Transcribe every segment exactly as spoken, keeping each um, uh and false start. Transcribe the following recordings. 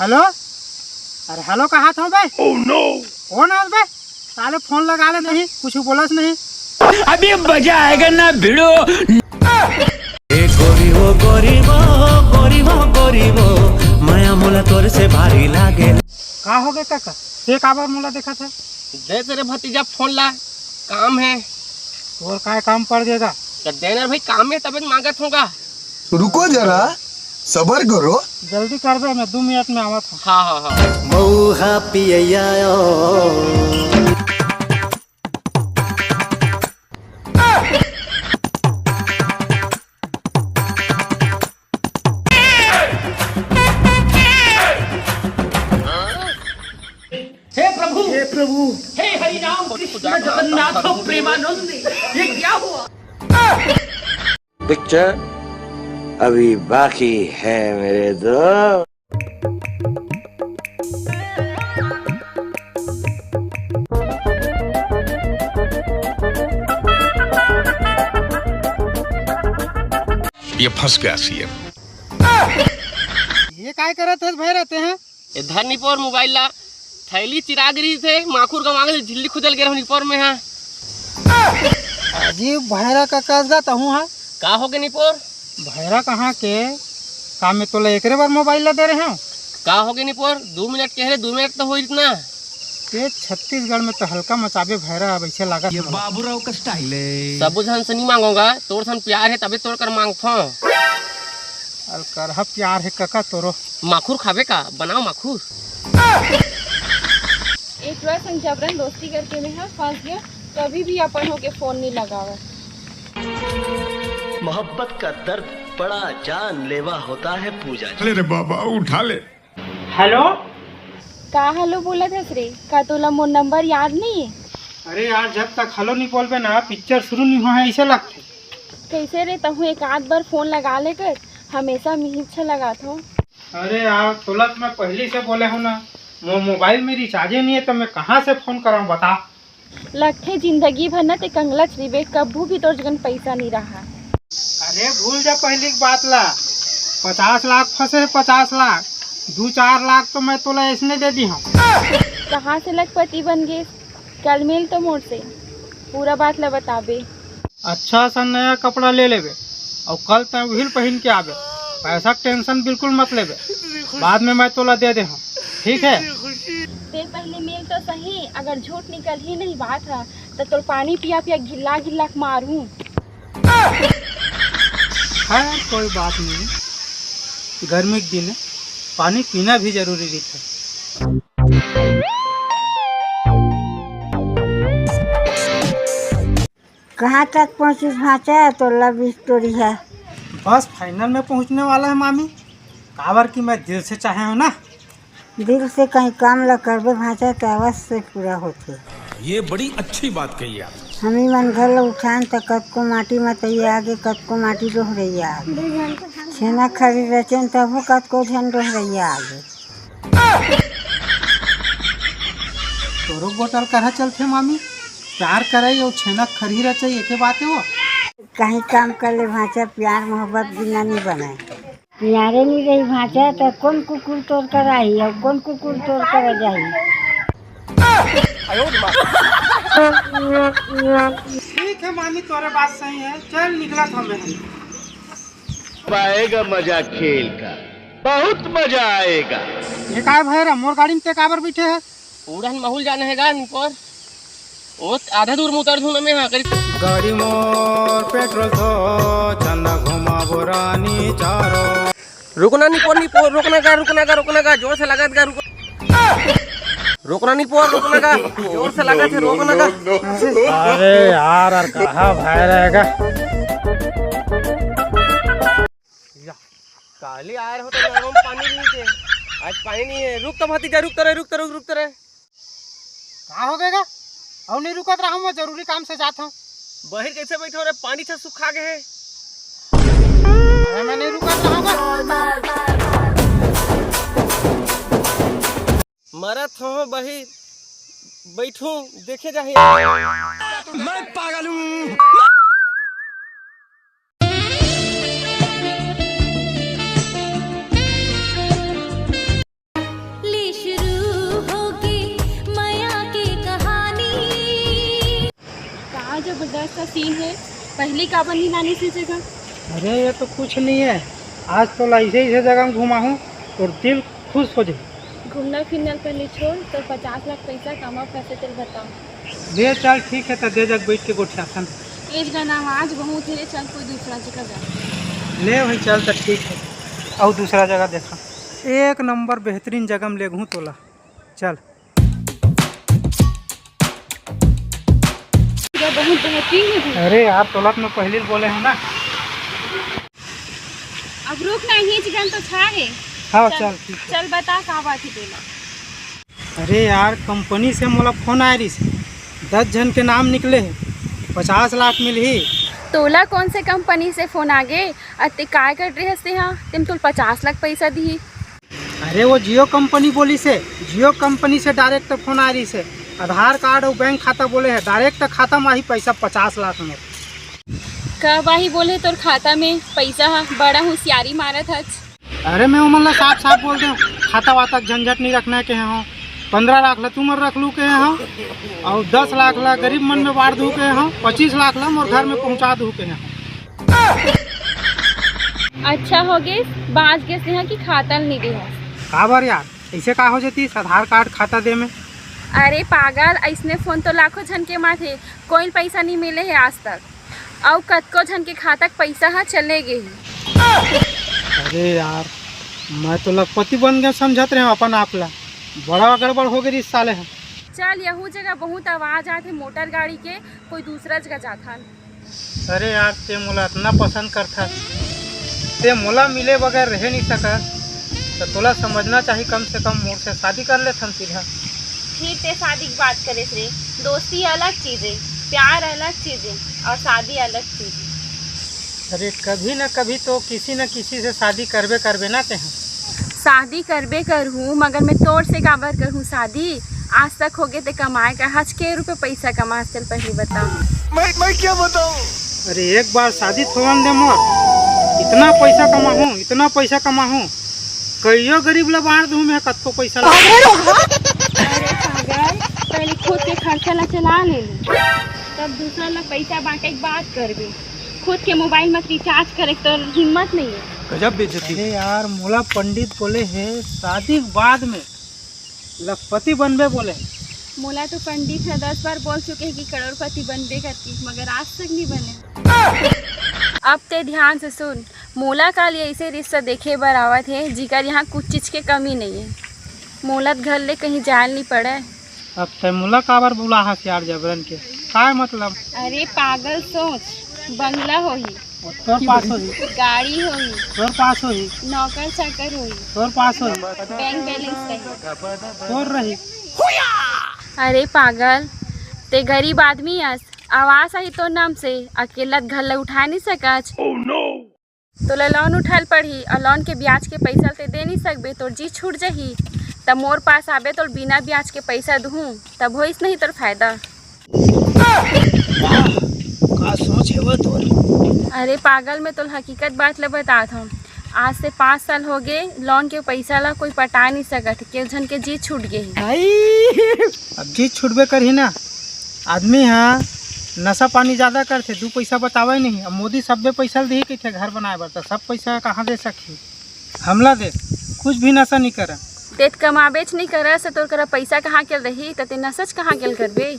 Hello, अरे hello कहा था बे? Oh no! कौन है बे? साले फोन लगा ले नहीं, कुछ बोलस नहीं। अभी मजा आएगा ना भिड़ो। ए गोरी वो, गोरी वो, गोरी वो, गोरी वो, माया मोला तोर से भारी लागे। का हो गए काका? ये काबर मोला देखा था? दे तेरे भतीजा फोन ला, काम है। और काय काम पड़ जाएगा? तो देना भाई, काम है तबे मांगत होगा। रुको जरा, सबर करो। जल्दी कर दे, मैं दो मिनट में आवत हूँ। हाँ, हाँ, हाँ। मऊहा पियैया ओ। हे प्रभु, हे प्रभु, हे हरि राम कृष्ण जगन्नाथ प्रेमानंद, ये क्या हुआ? पिक्चर अभी बाकी है मेरे दोस्त। ये फंस गया सीएम। ये काय करत हस भाई रहते हैं? ए धर निपोर मोबाइल ला, थैली चिराग रही थे, माखुर गवा के झिल्ली खुदल गे रहूं निपोर में, हाँ। अजीब भैरा का कस गा तहूँ, हाँ। का हो गे निपोर? भैरा कहाँ के? का मैं तोला एकरे बर मोबाइल ला दे रहे हूँ? का हो गे निपोर? दो मिनट कह रहे, दो मिनट तो हो इतना। ये छत्तीसगढ़ में तो हल्का मचाबे भैरा, अब ऐसे लागत ये मला। बाबूराव का स्टाइल है। सबो झन से नहीं मांगोगा, तोर सन प्यार है तबे तोर कर मांगथो। अलकरहा प्यार है कका तोरो। माखुर खाबे का? बनाओ माखुर। एक टुरा संग जबरन दोस्ती करके मैं ह फंस गयो, कभी भी अपन होके फोन नहीं लगावे। मोहब्बत का दर्द बड़ा जानलेवा होता है पूजा जी। अरे रे बाबा, उठा ले। हेलो। का हेलो बोलत हस रे? का तोला मोर नंबर याद नहीं है? अरे यार, जब तक हेलो नहीं बोलबे ना, पिक्चर शुरू नहीं हुआ है, ऐसे लगते। कैसे रे, तहूँ एक आध बार फोन लगा ले कर, हमेशा मिहिर छा लगात हो। अरे यार, तोला तो मैं पहले से बोले हूँ ना, मो मोबाइल में रिचार्जे नहीं है, तो मैं कहाँ से फोन कराऊँ, बता। लगथे जिंदगी भर न ते कंगलच रहिबे, कभू भी तोर जगन पैसा नहीं रहा। अरे भूल जा पहली की बात ला, पचास लाख फंसे है, पचास लाख, दो चार लाख तो मैं तोला ऐसने दे दी हूँ। कहाँ से लखपति बन गे? कल मिल तो मोर से, पूरा बात ला बताबे। अच्छा सा नया कपड़ा ले लेबे, अउ कल तैं उहिल पहिन के आबे। पैसा के टेंशन बिल्कुल मत लेबे, बाद में मैं तोला दे दे हूँ, ठीक है? ते पहले मिल तो सही, अगर झूठ निकल ही नहीं बात है, तो तोर पानी पिया पिया गिल्ला गिल्ला के मारूं। खैर, कोई बात नहीं, गर्मी के दिन पानी पीना भी जरूरी रहता है। कहाँ तक पहुँचिस भांचा तोर लव स्टोरी ह? बस फाइनल में पहुँचने वाला है मामी, काबर कि मैं दिल से चाहे हूँ ना। दिल से कहीं काम ल करबे भांचा त अवश्य पूरा होथे। ये बड़ी अच्छी बात कही आप। हमी मन घर ल उठान त कतको माटी मतैया आगे, कतको माटी डोहरैया आगे। छेना खरी रचेन तभो कतको झन डोहरैया आगे। तोरो बोतल करा चलथे मामी, प्यार करे अउ छेना खरही रचई एके बात हे वो। कहीं काम कर ले भांचा, प्यार मोहब्बत बिना नहीं बनाए। प्यारे नहीं रही भांचा तो कौन कुकुर तोर कर आही अउ कौन कुकुर तोर कर जाही। ठीक है मामी, तोरे बात सही है, चल निकला था मैं। आएगा मजा खेल का, बहुत मजा आएगा। ये काय भाई रे, मोर गाड़ी में ते काबर बैठे है? उड़न महूल जाना है गा निपोर। ओ आधा दूर में उतर दूं ना मैं, हाँ, करीब। गाड़ी मोर पेट्रोल थो, चंदा घुमा बोरानी चारो। रुकना निपोर, निपोर, रुकना गा, रुकना गा, रुकना गा, जोर से लगा गा, रुक। रुकना निपोर, रुकना गा, जोर से लगा थे, रुकना गा। अरे यार, यार कहाँ भाई रहेगा? या, काली आए रहो तो नरवा में पानी नहीं थे, आज पानी नहीं है। रुक तो भतीजा, रुक तो रे, रुक तो, रुक, रुक तो रे। का हो गएगा? अउ नहीं रुकत रहा, मैं जरूरी काम से जात हूँ। बहिर कैसे बैठो रे, पानी से सुखा गए है। अरे मैं नहीं रुकत रहूँगा। मरत हो बहिर, बैठू, देखे जाही। मैं पागल हूँ। सीन हे, पहिली काबर नइ लानिस ए जगह? अरे, ये तो कुछ नहीं है। आज तोला ऐसे ऐसे जगह में घुमाहूँ, तोर दिल खुश हो जाए। घूमना फिरना ल पहिली छोड़, तोर पचास लाख पैसा कमा फंसे तेल बताओ। ले चल, ठीक है, त दे जग बैठ के गोठियाथन। ए जगह ना आज बहुत हे, चल कोई दूसरा जगह जा। ले भाई, चल त ठीक है, अउ दूसरा जगह देखा। एक नंबर बेहतरीन जगह में लेगहूँ तोला, चल। ये बहुत बेहतरीन है भैया। अरे यार, तोला तो मैं पहले ही बोले हूँ ना। अब रुक ना, यही जगह तो छा है। हाँ, चल, चल, ठीक है। चल बता, का बात है तेला? अरे यार, कंपनी से मोला फोन आए रहिस, दस झन के नाम निकले हे, पचास लाख मिलही। तोला कौन से कंपनी से फोन आ गे? अते काय कर रहे हस तेहा? तेम तोल पचास लाख पैसा दिही। अरे, वो जियो कंपनी बोलिस हे, जियो कंपनी से डायरेक्ट फोन आ रहिस हे। आधार कार्ड अउ बैंक खाता बोले हे, डायरेक्ट खाता में आही पैसा पचास लाख में। कब आही बोले तोर खाता में पैसा ह? बड़ा होशियारी मारत हच। अरे, मैं ओमन ला साफ साफ बोल देव, खाता वाता के झंझट नहीं रखना के हो। पंद्रह लाख ला तुमन रख लू के हो, अउ दस लाख ला गरीब मन में बांट दू के हो, पच्चीस लाख ला मोर घर में पहुंचा दू के हो। अच्छा हो गेस, बांच गेस तेहा कि खाता ल नी देहस। काबर यार, ऐसे का हो जतिस आधार कार्ड खाता दे में? अरे पागल, ऐसने फोन तो लाखों झन के माथे, कोई पैसा नहीं मिले है आज तक, अउ कतको झन के खाता के पैसा ह चले गे ही। अरे यार, मैं तो लखपति बन गया समझत रहे अपन आप ला, बड़ा गड़बड़ हो गई इस साले ह। चल, यहू जगह बहुत आवाज आथे मोटर गाड़ी के, कोई दूसरा जगह जाथन। अरे यार, ते मोला इतना पसंद करथस, ते मोला मिले बगैर रह नहीं सकस, तो तोला समझना चाहिए, कम से कम मोर से शादी कर लेथन सीधा। फिर ते शादी की बात करे रे, दोस्ती अलग चीज है, प्यार अलग चीज है और शादी अलग चीज है। अरे, कभी ना कभी तो किसी न किसी से शादी करबे करबे ना ते। शादी करबे करहूँ, मगर मैं तोर से काबर करहूँ शादी? आज तक होगे ते कमाए का, हच के रुपये पैसा कमा, चल पहली बता। मैं, मैं क्या बताऊँ? अरे, एक बार शादी थोवन दे मोर, इतना पैसा कमाहूँ, इतना पैसा कमाहूँ, कईयो गरीब ला बांट दूँ मैं कतको पैसा ला। अरे पागल, पहले खुद के खर्चा ला चला ले, तब दूसरा ला पैसा बांटे के बात करबे। खुद के मोबाइल में रिचार्ज करे के तो हिम्मत नहीं है। गजब बेइज्जती। अरे यार, मोला पंडित बोले हे शादी के बाद में लखपति बनबे बोले। मोला तो पंडित ह दस बार बोल चुके हैं कि करोड़पति बनबे करके, मगर आज तक नहीं बने। अब ते ध्यान से सुन, मोला काल ऐसे रिश्ता देखे बर आवत हे जिकर यहाँ कुछ चीज के कमी नहीं है। मोला त घर ले कहीं जायल नहीं पड़े। अब ते मोला काबर बुला हस यार जबरन के? काय मतलब? अरे पागल सोच, बंगला होही, तोर पास होही। गाड़ी होही, तोर पास होही। नौकर चाकर होही, तोर पास होही। बैंक बैलेंस रही, तोर रही। अरे पागल, ते गरीब आदमी अस, आवास आही तोर नाम से, अकेला घर ला उठा नहीं सकच। तोला लोन उठाल पड़ही अउ लोन के ब्याज के पैसा ते दे नहीं सकबे, तोर जी छूट जही। तब मोर पास आबे, तोर बिना ब्याज के पैसा दूहूं, तब होइस नहीं तोर फायदा। का सोच हे वो तोर? अरे पागल, मैं तोल हकीकत बात ल बतात हूँ। आज से पाँच साल हो गए, लोन के पैसा ला कोई पटा नहीं सकत, केव झन के जी छूट गए। अब जी छूटबे करही ना, आदमी हा नशा पानी ज्यादा करथे, दू पैसा बचावे नहीं। अब मोदी सब्बे पैसा ल दिही कहिथे घर बनाए बर, त सब पैसा कहाँ दे सकही? हमला दे, कुछ भी नशा नहीं करा। ते त कमाबेच नहीं करा से तोर करा पैसा कहाँ के रही, त ते नशा च कहाँ के करबे?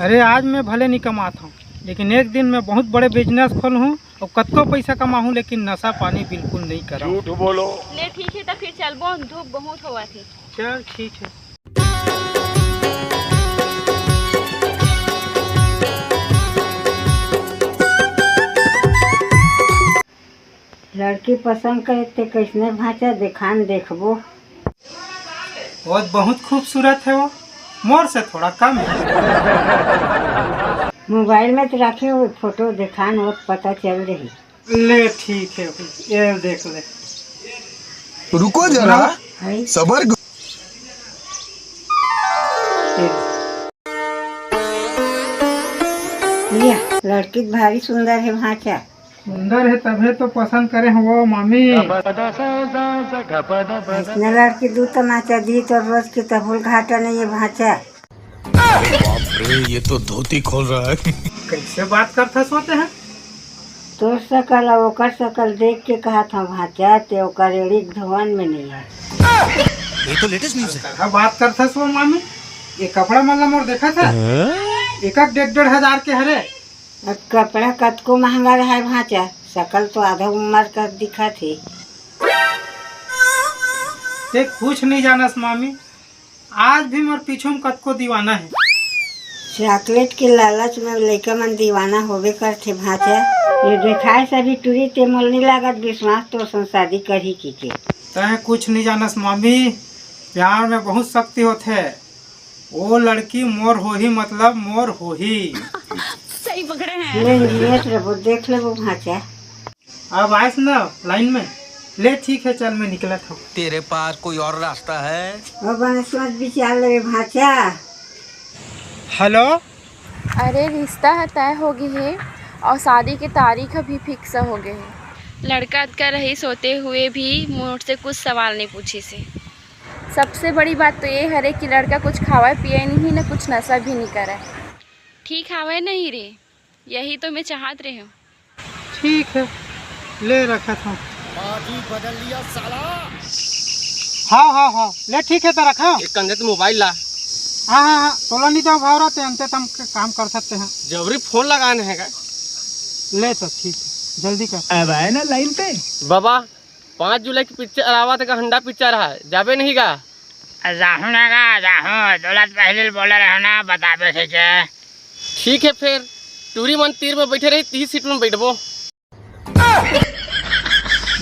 अरे आज मैं भले नहीं कमात हूँ, लेकिन एक दिन मैं बहुत बड़े बिजनेस खोलहूँ अउ कतको पैसा कमाहूँ, लेकिन नशा पानी बिल्कुल नहीं करा। झूठ बोलो। ले ठीक है, त फिर चलबो, धूप बहुत होवत हे। चल ठीक है। लड़की पसंद करे ते कैसने भांचा देखान देखबो। वो बहुत खूबसूरत है, वो मोर से थोड़ा कम है। मोबाइल में तो रखे हुए फोटो देखान, वो पता चल रही। ले ठीक है, ये देख ले। रुको जरा, है? सबर करो। लिया, लड़की तो भारी सुंदर है भांचा। सुंदर है तभे तो पसंद करे हो वो मामी। ऐसने लड़की दू तमाचा दी तो रोज की तबुल घाटा नहीं है भांचा। बाप रे, ये तो धोती खोल रहा है। कइसे बात करथस वो तें? तोर सकल अउ ओकर सकल देख के कहत हंव भांचा, तें ओकर एड़ी के धोवन में नइ हे। ये तो लेटेस्ट न्यूज़ है। कइसे बात करथस वो मामी? ये कपड़ा मन ला मोर देखत हस? एक एक डेढ़ डेढ़ हजार के हरे। अब कपड़ा कतको महंगा रहय भांचा, सकल तो आधा उमर कर दिखत हे। तें कुछ नइ जानस मामी, आज भी मोर पीछू में कतको दीवाना हे। चॉकलेट के लालच में लइका मन दीवाना होबे करथे भांचा। ये देखाय सभी टूरी, तें मोला नइ लागत विश्वास तोर संग शादी करही कहिके। तें कुछ नइ जानस मामी, प्यार में बहुत शक्ति होथे। वो लड़की मोर होही, मतलब मोर होही। सही पकड़े हैं। ले, लेत रबो, देख लेबो भांचा। अब आइस ना लाइन में। ले ठीक है, चल मैं निकलत हंव। तेरे पास कोई और रास्ता है? अब सोच विचार ले भांचा। हेलो। अरे, रिश्ता ह तय हो गे हे अउ शादी के तारीख भी फिक्स हो गे हे। लड़का अतका रहिस होते हुए भी मोर से कुछ सवाल नइ पूछिस हे। सबसे बड़ी बात तो ये हरे कि लड़का कुछ खावय पियय नहीं, न कुछ नशा भी नहीं करय। ठीक हावय नहीं रे, यही तो मैं चाहत रहे हूँ। ठीक है, ले रखत हंव। पार्टी बदल लिया साला। हाँ, हाँ, हाँ, ले ठीक है, त रखंव। एक कंधे तो मोबाइल ला। हाँ, हाँ, हाँ, तोला नहीं दो भावरा, ते अंते तम के काम कर सकते हैं। जबरी फोन लगाने हैं का? ले तो ठीक है, जल्दी कर। अब आए ना लाइन पे। बाबा, पाँच जुलाई की पिक्चर आवत हे का, हंडा पिक्चर है, जाबे नहीं का? जाहूँ ना गा, जाहूँ। दौलत पहले बोले रहे ना, बताबे ठीक है। ठीक है फिर, टूरी मन तीर में बैठे रही, तीस सीट में बैठबो।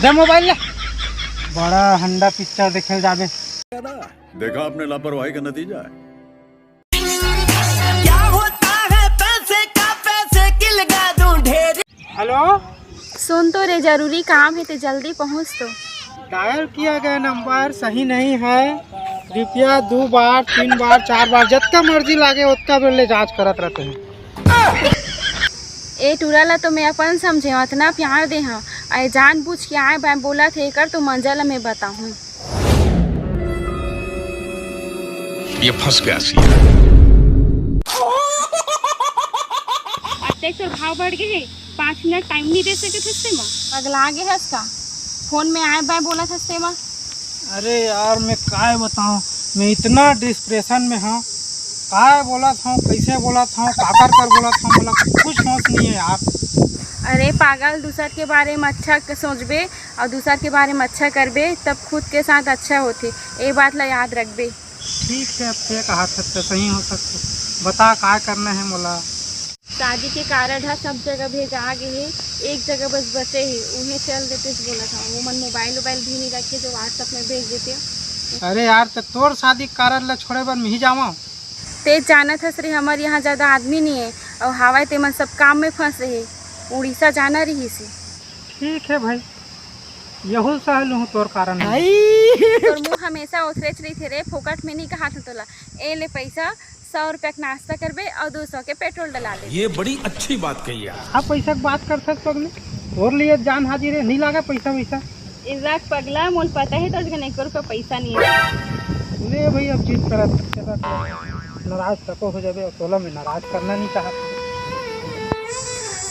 दे मोबाइल ले। बड़ा हंडा पिक्चर देखे जाबे। देखा आपने लापरवाही का नतीजा है। क्या होता है पैसे का, पैसे की लगा दूं ढेर। हेलो। सुन तो रे, जरूरी काम हे, ते जल्दी पहुंच तो। डायल किया गया नंबर सही नहीं है, कृपया दो बार, तीन बार, चार बार, जतका मर्जी लागे ओतका बेर ले जांच करत रहते हैं। ए टूरा ला तो मैं अपन समझे हंव, अतना प्यार दे हंव, अउ जानबूझ के आए बाय बोलत हे, एकर तो मजा ला मैं बताहूं। ये फंस गया सी। अतेक तोर भाव बढ़ गे हे, पाँच मिनट टाइम नहीं दे सकत हस तेमा? पगला गे हस का? फोन में आए बाय बोलत हस तेमा? अरे यार, मैं काय बताऊं, मैं इतना डिप्रेशन में हंव, काय बोलत हंव, कइसे बोलत हंव, काकर कर बोलत हंव, मोला कुछ होश नहीं है यार। अरे पागल, दूसर के बारे में अच्छा के सोचबे अउ दूसर के बारे में अच्छा करबे, तब खुद के साथ अच्छा होथे। ए बात ला याद रखबे। ठीक है, अब ते कहा सकते, सही हो सकते। बता, का करना है मोला? शादी के कारड ह सब जगह भेजा गे हे, एक जगह बस बचे हे, उहें चल देतेस बोलत हंव। वो मन मोबाइल वोबाइल भी नहीं रखे जो WhatsApp में भेज देते। अरे यार, त तोर शादी कारड ला छोड़े बर मिही जावं? ते जानत हस रे, हमर यहाँ ज्यादा आदमी नहीं है, अउ हावय ते मन सब काम में फंसे हे, उड़ीसा जाना रहिस हे। ठीक है भाई, यहू सह लूहूं तोर कारन। तोर मुंह हमेशा ओथरेच रहिथे रे, फोकट में नहीं कहात हंव तोला। ए ले पैसा, सौ रुपया के नाश्ता करबे अउ दो सौ के पेट्रोल डला लेबे। ये बड़ी अच्छी बात कही यार। अब पैसा के बात करथस पगली, तोर लिए जान हाजिर है, नहीं लागे पैसा वैसा। इस बात पगला, मोल पता है तोर जगह एको रुपया पैसा नहीं है। ले भाई, अब जिद करत, नाराज तको हो जाबे, अउ तोला मैं नाराज करना नहीं चाहत।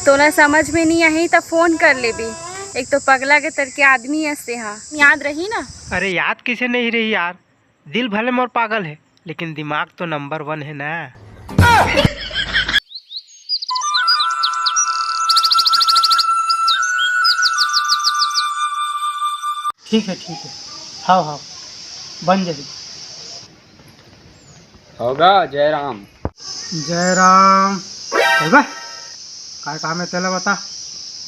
तोला समझ में नहीं आही त फोन कर लेबे, एक तो पगला के तरह के आदमी अस तेहा, याद रही ना। अरे याद किसे नहीं रही यार, दिल भले मोर पागल है, लेकिन दिमाग तो नंबर वन है ना। ठीक है, ठीक है, हाव, हाव, बन जाही। होगा जयराम। जयराम। होगा? काय काम है तेला बता?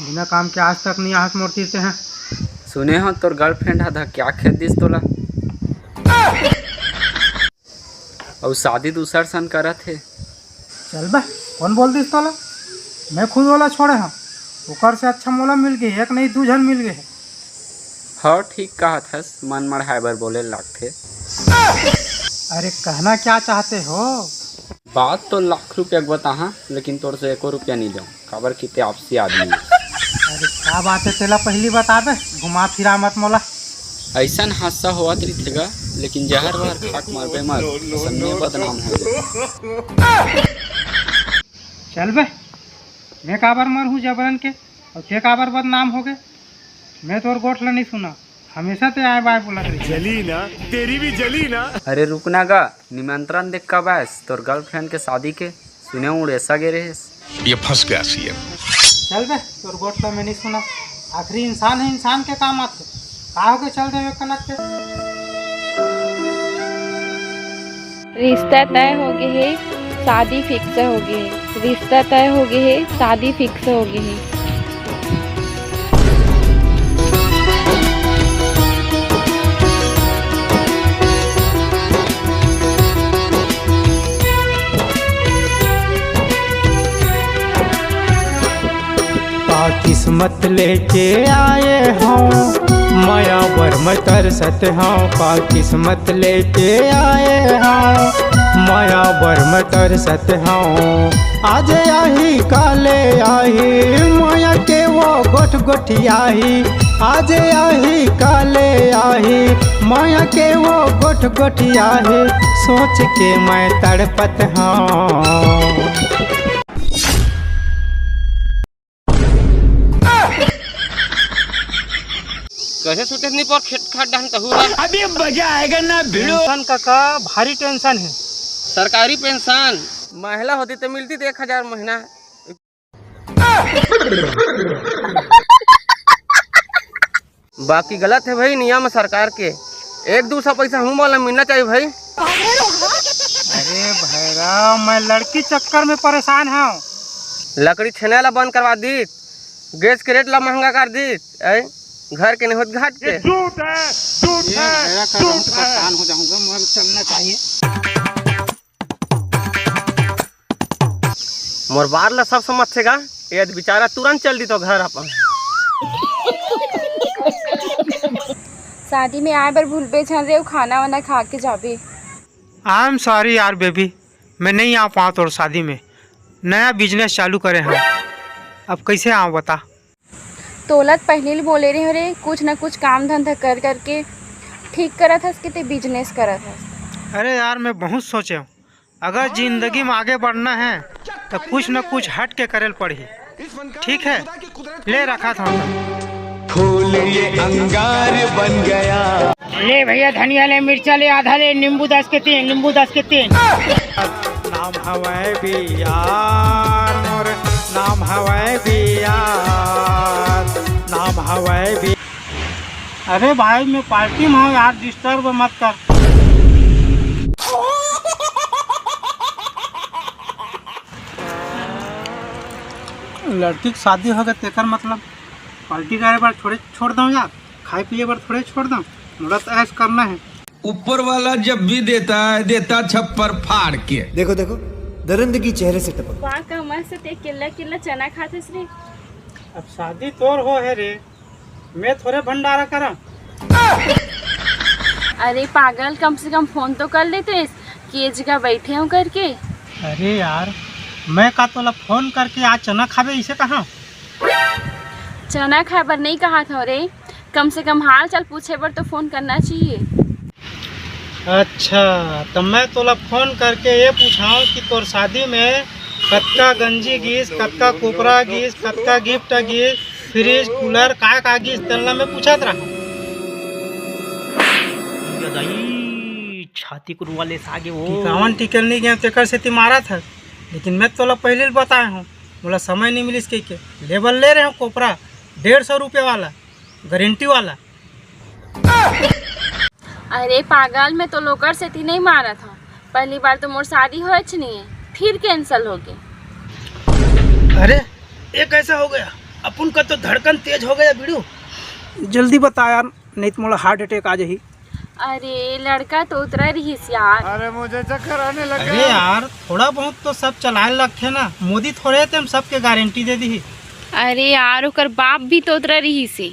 बिना काम के आज तक नहीं आहस मोर तीर तेहा। सुने हंव तोर गर्लफ्रेंड ह धकिया खेद दिस तोला। अउ शादी दूसर सन करत हे। चल बे, कौन बोल दिस तोला? मैं खुद ओला छोड़े हंव, ओकर से अच्छा मोला मिल गे, एक नहीं दू झन मिल गे हे। हव, ठीक कहत हस, मन मढ़ाए बर बोले लागथे। अरे, कहना क्या चाहते हो? बात तो लाख रुपया के बताहा, लेकिन तोर से एको रुपया नहीं लेव, काबर कि ते आपसी आदमी हस। अरे, का बात है, तेला पहली बताबे, घुमा फिरा मत मोला। ऐसन हादसा होवत रहिथे गा, लेकिन जहर वहर खा के मरबे मत, असन में बदनाम हो जाबे। चल बे, मैं काबर मरहूँ जबरन के, अउ ते काबर बदनाम होगे? मैं तोर गोठ ल नइ सुना, हमेशा ते आय बाय बोलत रहिस। जली ना, तेरी भी जली ना। अरे रुक ना गा, निमंत्रण देख कब आयस तोर गर्लफ्रेंड के शादी के? सुने उड़ेसा गे रहेस। ये फंस गया सीएम। चल बे, तोर गोठ ल मैं नइ सुना। आखिरी इंसान हे, इंसान के काम आथे। का होगे, चल देवे कनक के। रिश्ता तय होगे हे, शादी फिक्स होगे हे। रिश्ता तय होगे हे, शादी फिक्स होगे हे। का किस्मत लेके आए हँव, मया बर मैं तरसत हँव। का किस्मत लेके आए हँव, मया बर मैं तरसत हँव। आज आही काले आही, मया के वो गोठ गोठियाही। आज आही काले आही, मया के वो गोठ गोठियाही। सोच के मैं तड़पत हँव। कइसे सुते नहीं पर खेत खार डहन तहू ला। अभी मजा आएगा ना भिड़ो। टेंशन काका, भारी टेंशन हे। सरकारी पेंशन। महिला होती तो मिलती तो एक हजार महीना। बाकी गलत हे भाई नियम सरकार के। एक दू सौ पैसा हमू मन ला मिलना चाहिए भाई। अरे भैरव, मैं लड़की चक्कर में परेशान हँव। लकड़ी छेना ला बंद करवा दीत, गैस के रेट ला महंगा कर दीत, ऐ घर के नहीं होत घाट के। ये झूठ है, झूठ ये है, भैरव का झूठ बहुत है। परेशान हो जाऊंगा, मैं चलना चाहिए। मोर बात ला सब समझथे गा, ये बेचारा तुरंत चल दीत घर अपन। शादी में आए बर भूलबे झन रे, अउ खाना वाना खा के जाबे। I am sorry यार बेबी, मैं नहीं आ पाँव तोर शादी में। नया बिजनेस चालू करे हँव, अब कइसे आँव बता। तोला त पहिली ले बोले रहे रे, कुछ न कुछ काम धंधा कर करके ठीक करत हस कि ते बिजनेस करत हस। अरे यार, मैं बहुत सोचे हँव, अगर जिंदगी में आगे बढ़ना हे त कुछ न कुछ हट के करे ल पड़ही। ठीक हे, ले रखत हँव। फूल ये अंगार बन गया। ले भैया, धनिया ले, मिर्चा ले, आधा ले, नींबू दस के तीन, नींबू दस के तीन। नाम हवय बियार मोर, नाम हवय बियार, नाम हवय बि- अरे भाई, मैं पार्टी में हँव यार, डिस्टर्ब मत कर। लड़की के शादी होगे तेकर मतलब पार्टी करे बर थोड़े छोड़ दँव यार, खाए पिए बर थोड़े छोड़ दँव, मोला तो ऐश करना हे। ऊपर वाला जब भी देता है, देता छप्पर फाड़ के। देखो, देखो, दरिंदगी चेहरे से टपक। वाह, का मस्त ते किल्ला किल्ला चना खाथस रे। अब शादी तोर हो हे रे, मैं थोड़े भंडारा करा। अरे पागल, कम से कम फोन तो कर लेते कि ये जगह बैठे हँव करके। अरे यार, मैं का तोला फोन करके आज चना खाबे इसे कहा? चना खाए बर नहीं कहा था रे, कम से कम हाल चाल पूछे बर तो फोन करना चाहिए। अच्छा, त मैं तोला फोन करके ये पूछांव कि तोर शादी में कतका गंजी गिस, कतका कोपरा गिस, कतका गिफ्ट गिस, फ्रिज, कूलर, का का गिस, तेन ला मैं पूछत रहा। दाई, छाती कुरुआ ले सागे वो। टिकावन टिकल नहीं गया, तेकर सेती मारत हस। लेकिन मैं तोला पहले ही बताए हूँ, मोला समय नहीं मिलिस कह के। लेबर ले रहे हूँ कोपरा, डेढ़ सौ रुपये वाला, गारंटी वाला। अरे पागल, मैं तो लोकर सेती नहीं मारत हूँ, पहली बार तो मोर शादी होयच नहीं है, फिर कैंसिल हो गए। अरे, ये कैसा हो गया? अपन का तो धड़कन तेज हो गया बीड़ू। जल्दी बता यार, नहीं तो मोला हार्ट अटैक आ जाही। अरे लड़का तो उतरा रहीस यार। अरे मुझे चक्कर आने लग अरे गया। यार, थोड़ा बहुत तो सब चलाए लगथे ना, मोदी थोड़े ते हम सबके गारंटी दे दी। अरे यार, ओकर बाप भी तो उतरा रहीस हे।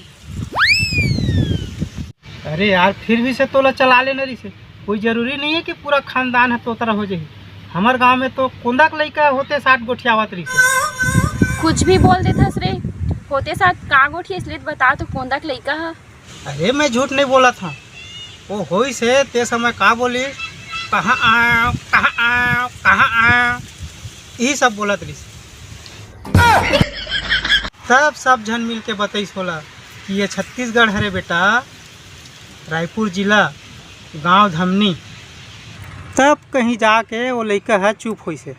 अरे यार, फिर भी से तोला चला लेना रहीस हे। कोई जरूरी नहीं है कि पूरा खानदान ह तोतरा हो जाही। हमर गांव में तो कोंदा के लइका होते साथ गोठियावत रहीस हे। कुछ भी बोल देथस रे, होते साथ का गोठियास ले बता तो, कोंदा के लइका ह। अरे मैं झूठ नहीं बोलत हूँ, वो होइस हे ते समय का बोली, कहाँ आयो, कहाँ आयो, कहाँ आयो, यही सब बोलत रहीस। तब सब झन मिल के बतइस ओला कि ये छत्तीसगढ़ हरे बेटा, रायपुर जिला, गांव धमनी। तब कहीं जाके वो लइका ह चुप होइस हे।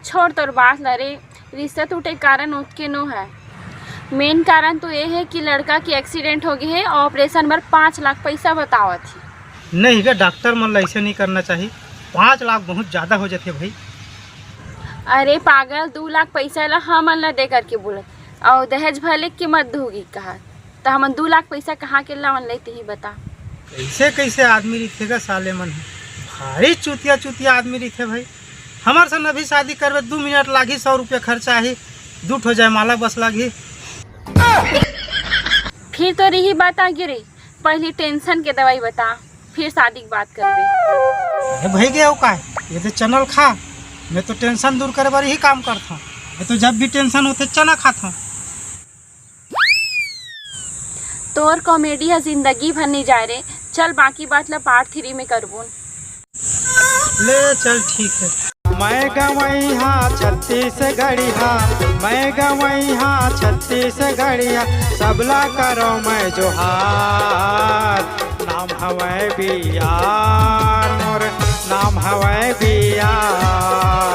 छोड़ तोर बात ला रे, रिश्ता टूटे के कारण ओतके नो हे। मेन कारण तो ये हे कि लड़का के एक्सीडेंट हो गे हे, ऑपरेशन बर पाँच लाख पैसा बतावत हे। नहीं गा, डॉक्टर मन ला ऐसे नहीं करना चाहिए, पाँच लाख बहुत ज़्यादा हो जाथे भाई। अरे पागल, दू लाख पैसा ला हमन ला दे करके बोलत, अउ दहेज भले के मत दूहूँ कहा, त हमन दू लाख पैसा कहाँ के लावन ले, तेही बता। कैसे कैसे आदमी रहिथे गा साले मन ह, भारी चुतिया चुतिया आदमी रहिथे भाई। हमर सन अभी शादी करबे, दू मिनट लागही, सौ रुपया खर्चा आही, दू ठो जयमाला बस लागही। फिर तो रही बात आगे रे, पहली टेंशन के दवाई बता, फिर शादी की बात करबे। अरे भाई गे, अउ काय, ये तो चना ल खा, मैं तो टेंशन दूर करे बर ही काम करथौं। मैं तो जब भी टेंशन होथे चना खाथौं। तोर कॉमेडी ह जिंदगी भर नहीं जाए रे। चल बाकी बात ला पार्ट थ्री में करबुन। ले चल ठीक हे। मैं गवई हा छत्तीसगढ़िया, मैं गवई हा छत्तीसगढ़िया, सबला करो मैं जोहार। नाम हवय बियार मोर, नाम हवय बियार।